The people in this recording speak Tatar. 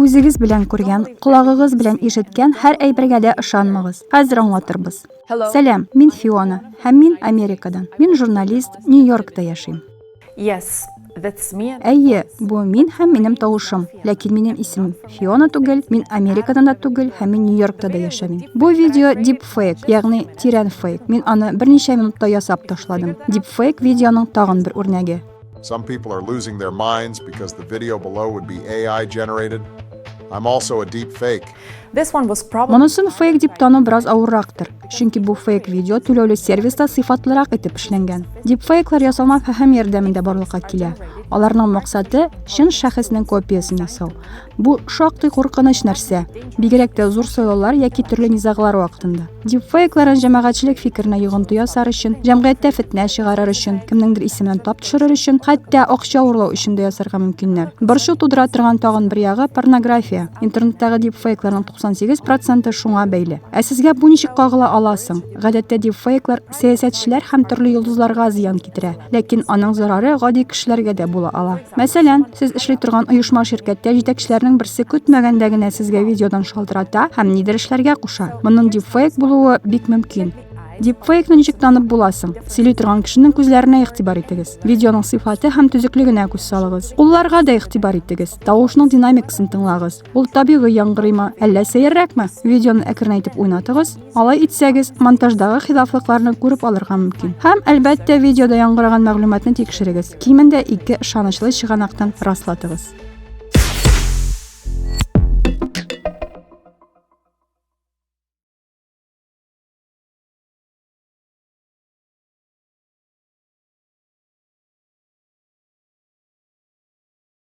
Күзегез белән күргән, колагыгыз белән ишеткән һәр әйбергә дә ышанмагыз. Хәзер аңлатырбыз. Сәлам, мин Фиона, һәм мин Америкадан. Мин журналист, Нью-Йоркта яшим. Yes, that's me. Әйе, бу мин һәм минем тавышым. Ләкин минем исемем Фиона түгел, мин Америкадан да түгел һәм мин Нью-Йоркта да яшәмим. Бу видео дипфейк, ягъни тирән фейк. Мин аны берничә минутта ясап ташладым. Дипфейк видеоның тагын бер үрнәге. Some people are losing their minds because the video below would be AI generated. I'm also a deep fake. This one was probably Монысын фейк дип тану бераз авыррактыр, чөнки бу фейк видео түләүле сервиста сыйфатлырак итеп эшләнгән. Дипфейклар ясалма фәһем ярдәмендә барлыкка килә. Аларның максаты чын шәхеснең копиясен ясау. Бу шактый куркыныч нәрсә, бигрәк тә зур сайлаулар яки төрле низаглар вакытында. Дипфейкларын җәмәгатьчелек фикеренә йогынты ясар өчен, җәмгыятьтә фетнә чыгарыр өчен, кемнеңдер исеменә тап төшерер өчен, хәтта акча урлау өчен дә ясарга мөмкиннәр. Борчу тудыра торган тагын бер ягы порнография. Интернеттагы дипфейкларның 98 проценты шуңа бәйле. Ә сезгә бу ничек кагыла ала соң? Гадәттә дипфейклар сәясәтчеләр һәм төрле йолдызларга зыян китерә. Ләкин аның зарары гади кешеләргә дә була ала. Мәсәлән, сез эшли торган оешма-ширкәттә җитәкчеләрнең берсе көтмәгәндә генә сезгә видеодан шалтырата һәм нидер эшләргә куша. Моның дипфейк булуы бик мөмкин. Дипфейкны ничек танып була соң? Сөйли торган кешенең күзләренә игътибар итегез. Видеоның сыйфаты һәм төзеклегенә күз салыгыз. Кулларга да игътибар итегез. Тавышның динамикасын тыңлагыз. Ул табигый яңгырыймы, әллә сәеррәкме? Видеоны әкренәйтеп уйнатыгыз. Алай итсәгез, монтаждагы хилафлыкларны күреп алырга мөмкин. Һәм, әлбәттә, видеода яңгыраган мәгълүматны тикшерегез. Кимендә ике ышанычлы чыганактан раслатыгыз.